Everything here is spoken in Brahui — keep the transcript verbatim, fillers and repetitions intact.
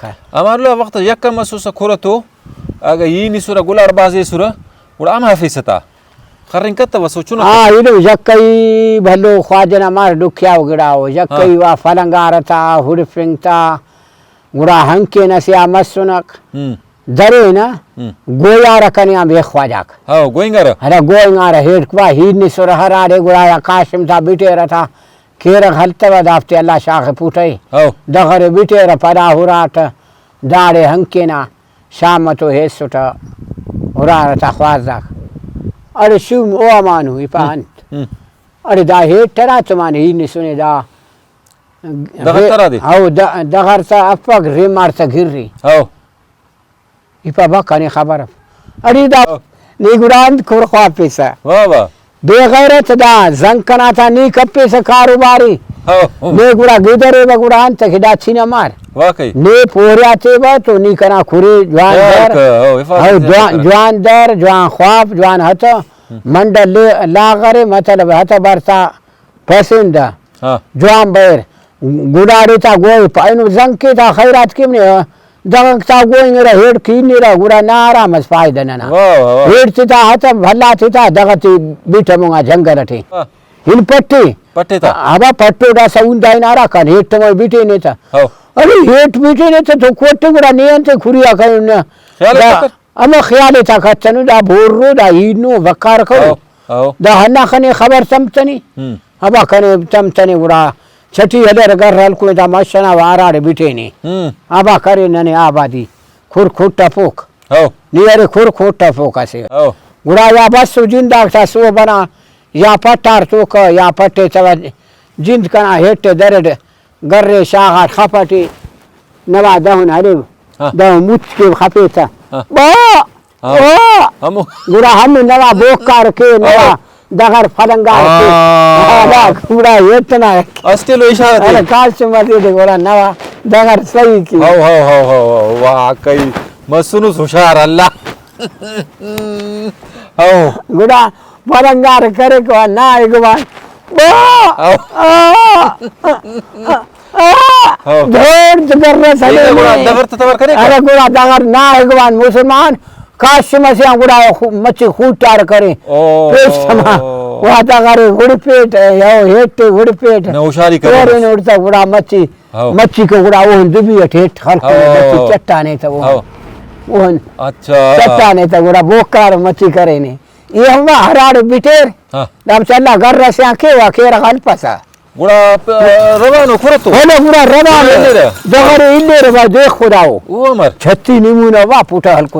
امان اللہ وخت یکہ مسوسہ کھرہ تو، اگہ ای نسرہ گلار بھاز ایسرہ، گڑا ہم ہرفیسہ تا۔ خرنگ کتوس او چنکہ۔ ہاں، ایلو یکہ ای بھلو خواجہ نا مار ڈکھیاؤ گڑاؤ، یکہ ہاں۔ ای وا فلنگارہ تا، ہڑفنگ تا، گڑا ہنکین اسہ آ مسنک۔ ہم۔ درینہ، ہم۔ گویارہ کنے آن بیخ خواجاک۔ ہاں، گوئنگارہ۔ ہرا گوئنگارہ ہیٹ وا ہیت نسرہ ہراڑے گڑا یا قاسم تا بٹیرہ تا، کیرغ ہلتوہ دافتے اللہ شاغ پوٹئے۔ ہو۔ دغرے بٹیرہ پدا ہراٹ داڑے ہنکینا شام تو ہیسٹہ ہرارہ تا خوارزاک۔ اڑے شوم او امانو ای پا ہم۔ انت؟ ہم۔ اڑے دا ہیٹ ہرا تمانے ای نسنے دا دغر ترا دے؟ ہو، د-، دغر تا افک ریمار تا گری۔ ہو۔ ای پا با کنے خبر اف۔ اڑے دا ہو۔ نی گڑا انت کر خواپیسہ۔ واہ واہ۔ بے غیرت دا زنک ئنا تا نی کپیسہ کاروباری۔ ہو۔ نے گڑا گدرے با گڑا انت کہ دا چینا مار۔ واقعی۔ نے پوریا تیبہ تو نی کنا کھرے جوان خیال در۔ کہ، ہو، حفاظت ہو، سے جوان، کرے۔ جوان در، جوان خواپ، جوان ہتہ۔ ہم۔ منڈل لے-، لاغرے مطلب ہتہ برتا۔ پسندہ ہاں۔ جوان بئیر۔ گڈاڑے تا گوئے پا-، اینو زنک تے تا خیرات کیونے، دغک تا گوئنگرہ، ہیڑ کینرہ، گڑا نا آرام اس فائدہ ننا۔ واہ، واہ، واہ۔ ہیڑ تے تا ہتم بھلا تے تا دغہ تے بیٹہ مونگا جنگل اٹے۔ واہ۔ ہن پٹے۔ پٹے تا۔ ہبا پٹو دا سوندہ ہن ہرا کان ہیٹ تمو بیٹینے تا۔ ہو۔ ارے ہیٹ بیٹینے تا تو کوٹے گڑا نے انتے کھریا کنے۔ خیال دا۔ اکر۔ ہمو خیال ءِ تا کتنو، دا بورو، دا ہینو، بکار کرو۔ ہو، ہو۔ دا ہندا کنے خبر تمتنے۔ ہم۔ ہبا کنے تمتنے گڑا چٹی ہلر گر ہلکنے دا مش ئنا و ہراڑے بٹینے۔ ہم۔ ہبا کرے ننے آبادی کھر کھٹفوک۔ ہو۔ نی ارے کھر کھٹفوک اسے۔ ہو۔ گڑا یا بس و جنداک تا سہب ئنا یا پٹار توکہ یا پٹے تہ جند کنا ہیٹ ءِ درڈ گرے شاغاٹ خف ٹی نوا دہن ہلیو۔ ہاں۔ دہن مچ کے خفیسہ۔ ہاں۔ با! ہاں۔ با! ہمو۔ گڑا ہمو نوا بوکار کے، نوا ہاں۔ دغر پلنگار کے۔ ہاں۔ ہاں، گڑا ہیت نا۔ اسٹ ایلو اشارہ تے۔ ارے کال سے مزید گڑا نوا دغر صحیح کی۔ ہو، ہو، ہو، ہو، ہو، واقعی مسنس ہوشیار اللہ۔ ہو۔ گڑا پلنگار کریک و نا اگوان۔ او! او! آ! آ! آ! او! دھوڑ تو کر رہا سلے ٹھیک ہے، گڑا میں۔ دغر تو تبر کریک۔ ارے گڑا دغر نا اگوان مسلمان کاشم سے گڑا خو-، مچی خوٹار کرے۔ او! پیش سما۔ وا دغر گڑ پیٹ، یو ہیٹ گڑ پیٹ۔ نہ ہوشاری کرے اور بس۔ ان اڑتا گڑا مچی ہاؤ۔ مچی کہ گڑا اوہن دبی اٹ ہیٹ خلکنے، ہاؤ۔ مچی چٹانے تہ اوہن۔ ہاؤ۔ اوہن اچھا۔ چٹانے تہ گڑا بوکار مچی کرینے۔ ای ہم ہراڑے بٹیر۔ ہاں۔ دام چلا گر اسے آن کیوا کیرغ ہلپسہ۔ گڑا پ-، روانو کھرتو؟ ہلو گڑا روانو۔ گڑا الیرہ؟ دغرے الیرہ با دیکھ خداو۔ او امر؟ چھتی نیمونہ وا پوٹا ہلکنے۔